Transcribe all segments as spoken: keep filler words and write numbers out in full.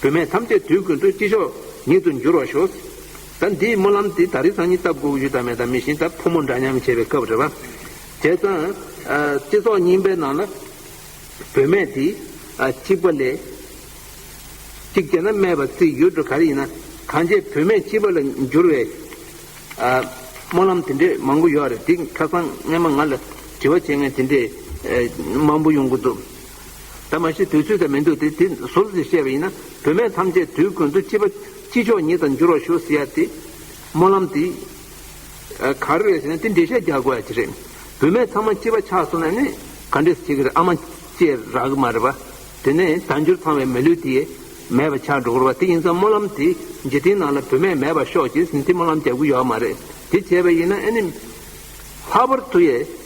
བུད་མེད་ཐམས་ཅད་དུས་ཀུན་ཏུ་སྐྱེས་མཆོག་ཉིད་དུ་འགྱུར་བར་ཤོག་ད་འདིའི་སྨོན་ལམ་འདི་ད་རེས་སང་ཉིན་བཏབ་དགོས་ཀྱི་ཡོད་དམ་མེད་དམ་མི་ཤེས། ད་ཕོ་མོ་འདྲ་མཉམ་བྱས་པའི་སྐབས་རེད་པ། བྱས་ཙང་། ཨ། སྤྱི་ཚོགས་རྙིང་པའི་ནང་ལ་བུད་མེད་དེ། ཨ། གཅིག་པ་ལས་གཅིག་བྱས་ན་སྨད་པ་བརྩི་ཡོད་འགྲོ། ག་རེ་ཡིན་ན་གང་བྱས་བུད་མེད་གཅིག་པ་ལ་འགྱུར་བའི། ཨ། སྨོན་ལམ་དེ་འདྲས་མང་པོ་ཡོད་རེད། དེ་ཁ་སང་སྔས་མ་ང་ལ་དྲི་བ་བྱེད་མཁན་དེ་འདྲས། ཨ། མང་པོ་ཡོང་གི་འདུག་ད་མ་གཞི་དུས་ཚོད་དང་མི་འདུག་དེ་དེ་ཟུར་ཙམ་བཤད་པ་ཡིན་ན། བུད་མེད་ཐམས་ཅད་དུས་ཀུན་ཏུ་སྐྱིད་པ་སྐྱིད་མཆོག་ཉིད་དུ་འགྱུར་བར་ཤོག་ཟེར་ཡ་དེ། སྨོན་ལམ་དེ། ཨ། ག་རེ་རེད་ཟེར་ན་དེ་འགྲེལ་བཤད་རྒྱག་དགོས་ཡ་དེ་རེད། བུད་མེད་ཚང་མ་སྐྱིད་པ་ཆགས་སོང་ན་ནི་ག་འདྲས་བྱེད་ཀྱི་རེད། ཨ་མ་བཅས་རག་གི་མ་རེད་པ། དེ་ནས་དལ་འབྱོར་ཚང་བའི་མི་ལུས་དེ་མེད་པ་ཆགས་འགྲོ་གི་རེད་པ། དེ་ཡིན་ཙང་སྨོན་ལམ་དེ་འཇིག་རྟེན་ནང་ལ་བུད་མེད་མེད་པར་ཤོག་ཅེས་ཟེར་ནས་དེ་སྨོན་ལམ་རྒྱག་གི་ཡོད་མ་རེད། དེ་བྱས་པ་ཡིན་ན་ཨ་ནི། ལྷག་པར་དུ་ཡས།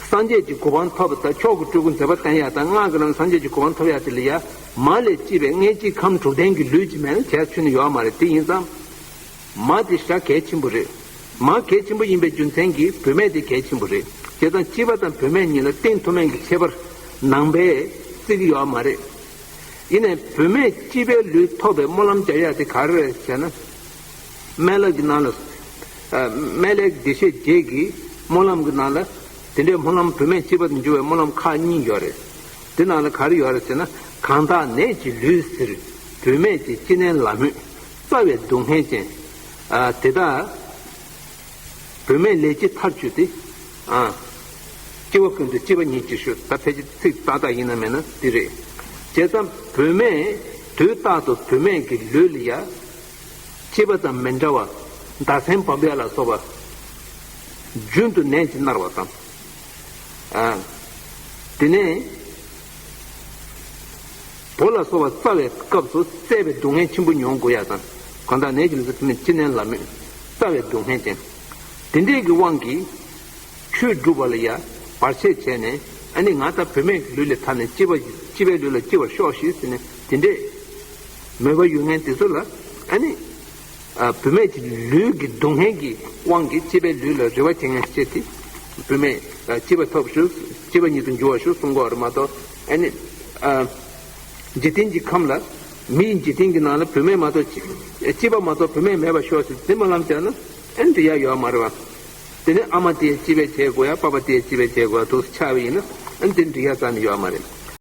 སངས་རྒྱས་ཀྱི་གོ་འཕང་ཐོབ་པ་དང་། མཆོག་གི་སྤྲུལ་སྐུ་མཛད་པ་བསྟན་ཡ་དང་། སྔགས་ཀྱི་ལམ་སངས་རྒྱས་ཀྱི་གོ་འཕང་ཐོབ་ཡ་དེ་ལ་ཡ། མ་ལས་སྐྱེས་པའི་མངལ་སྐྱེས་ཁམས་དྲུག་ལྡན་གྱི་ལུས་ཀྱི་མེད་ན་བྱས་ཆོད་ནི་ཡོད་མ་རེད། དེ་ཡིན་ཙང་། མ་དེ་ཞེ་དྲག་གལ་ཆེན་པོ་རེད། མ་གལ་ཆེན་པོ་ཡིན་པའི་རྒྱུ་མཚན་གྱིས་བུད་མེད་དེ་གལ་ཆེན་པོ་རེད། བྱས་ཙང་སྐྱེས་པ་དང་བུད་མེད་གཉིས་ལ་གཏིང་ཐུན་མིན་གྱི་ཁྱད་པར་ནང་པས་བརྩི་གི་ཡོད་མ་རེད། ཡིན་ནའི་བུད་མེད་སྐྱིད་པའི་ལུས་ཐོབ་པའི་སྨོན་ལམ་རྒྱག་ཡ་དེ་ག་རེ་རེད་ཟེར་ན། སྨན་བླ་གི་ནང་ལ། ཨ། སྨན་བླའི་བདེ་གཤེགས་བརྒྱད་ཀྱི་སྨོན་ལམ་གྱི་ནང་ལ། དེ་འདྲའི་སྨོན་ལམ་བུད་མེད་སྐྱིད་པ་དུ་འགྱུར་བའི་སྨོན་ལམ་ཁག་གཉིས་ཡོད་རེད། དེ་ནང་ལ་ག་རེ་ཡོད་རེད་ཟེར་ན། གང་དག་ནད་ཀྱིས་ལུས་གཟིར། བུད་མེད་ཀྱི་སྐྱེ་གནས་ལ་མོས། རྩ་བའི་སྡུག་བསྔལ་ཅན། ཨ། དེ་དག་བུད་མེད་ལས་ཀྱི་མཐར་གྱུར་ཏེ། ཨ། སྐྱེ་བ་ཀུན་ཏུ་སྐྱིད་པ་ཉིད་ཀྱིས་ཤོག་ད་ཕལ་ཆེར་ཚིག་ཏག་ཏག་ཡིན་ན་མེད་ན་འདི་རེད། བྱས་ཙང་བུད་མེད་དུས་རྟག་ཏུ་བུད་མེད་ཀྱི་ལུས་ལ་ཡ། སྐྱེས་པ་དང་མི་འདྲ་བ། མདའ་སེན་འབབ་ཡ་ལ་སོགས་པ། རྒྱུན་དུ་ནད་ཀྱིས་མནར་བ་དང་། ཨ། དེ་ནས། བུ་ལ་སོགས་པ་བཙའ་བའི་སྐབས་སུ་བཙས་པའི་སྡུག་བསྔལ་ཆེན་པོ་མྱོང་དགོས་ཡ་དང་། གང་དག་ནད་ཀྱིས་ལུས་གཟིར། བུད་མེད་སྐྱེ་གནས་ལ་མོས། རྩ་བའི་སྡུག་བསྔལ་ཅན། དེ་འདྲས་ཀྱི་དབང་གིས་ཆོས་སྒྲུབ་པ་ལ་ཡ་བར་ཆད་བྱས་ནས། ཨ་ནི་ང་ད་བུད་མེད་ཀྱི་ལུས་ལས་ཐར་ནས་སྐྱིད་པ་སྐྱིད་པའི་ལུས་ལ་སྐྱེ་བར་ཤོག་ཤིག་ཟེར་ནས་དེ་འདྲས་མོས་པ་ཡོད་མཁན་དེ་ཚོ་ལ། ཨ་ནི། ཨ། བུད་མེད་ཀྱི་ལུས་ཀྱི་སྡུག་བསྔལ་གྱི་དབང་གིས་སྐྱིད་པའི་ལུས་ལ་རེ་བ་བྱེད་མཁན་ཞིག་སྐྱེས་ཏེ། བུད་མེད། ཨ། སྐྱིད་པ་ཐོབ་ཤོག་སྐྱིད་པ་ཉིད་དུ་འགྱུར་བར་ཤོག་གསུང་གི་ཡོད་རེད་མ་གཏོགས། ཨ་ནི། ཨ། འཇིག་རྟེན་གྱི་ཁམས་ལ། མིའི་འཇིག་རྟེན་གྱི་ནང་ལ་བུད་མེད་མ་གཏོགས་སྐྱིད། སྐྱིད་པ་མ་གཏོགས་བུད་མེད་མེད་པར་ཤོག་ཟེར་དེ་སྨོན་ལམ་བརྒྱབ་ན། ཨ་ནི་འགྲིག་ཡ་ཡོད་མ་རེད་པ། དེ་ནས་ཨ་མ་དེ་སྐྱིད་པའི་བྱེད་དགོས་ཡ། པ་ཕ་དེ་སྐྱིད་པའི་བྱེད་དགོས་ཡ་འདུག་ཆགས་པ་ཡིན་ན། ཨ་ནི་དེ་འགྲིག་ཡ་རྩ་ནས་ཡོད་མ་རེད།